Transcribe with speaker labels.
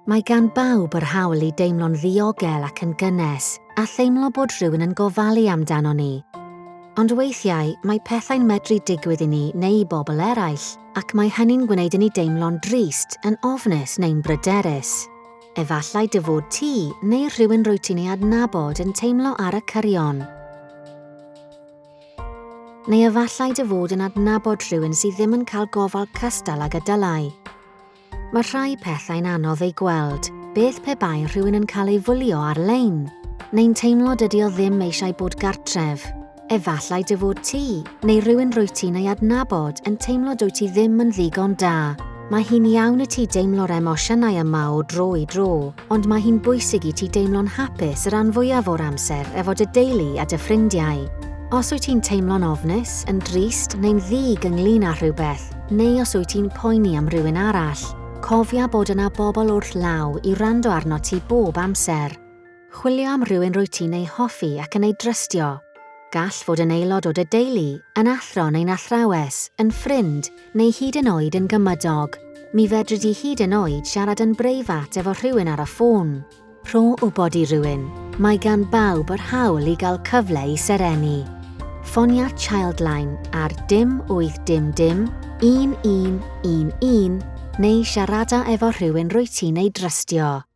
Speaker 1: Mae gan bawb yr hawl i deimlo'n ddiogel ac yn gynnes, a theimlo bod rhywun yn gofalu amdano ni. Ond weithiau, mae pethau'n medru digwydd i ni neu i bobl eraill, ac mae hynny'n gwneud i ni deimlo'n drist, yn ofnus neu'n bryderus. Efallai dy fod ti neu rhywun rwyt ti'n ei adnabod yn teimlo ar y cyrion. Neu efallai dy fod yn adnabod rhywun sydd ddim yn cael gofal cystal ag y dylai. Mae rhai pethau'n anodd eu gweld, beth pe bai rhywun yn cael ei fwlio ar-lein? Neu'n teimlo dydy o ddim eisiau bod gartref? Efallai dy fod ti, neu rhywun rwyt ti'n ei adnabod, yn teimlo dwyt ti ddim yn ddigon da. Mae hi'n iawn i ti deimlo'r emosiynau yma o dro i dro, ond mae hi'n bwysig i ti deimlo'n hapus y rhan fwyaf o'r amser efo dy deulu a dy ffrindiau. Os wyt ti'n teimlo'n ofnus, yn drist neu'n ddig ynglŷn â rhywbeth, neu os wyt ti'n poeni am rywun arall, cofia bod yna bobl wrth law i wrando arnot ti bob amser. Chwilio am rywun rwyt ti'n ei hoffi ac yn ei drystio. Gall fod yn aelod o dy deulu, yn athro neu'n athrawes, yn ffrind, neu hyd yn oed yn gymydog. Mi fedri di hyd yn oed siarad yn breifat efo rhywun ar y ffôn. Rho wybod i rywun, mae gan bawb yr hawl i gael cyfle i serennu. Ffonia Childline ar dim 8 dim dim 1 1 1 1 neu siarada efo rhywun rwyt ti'n ei drystio.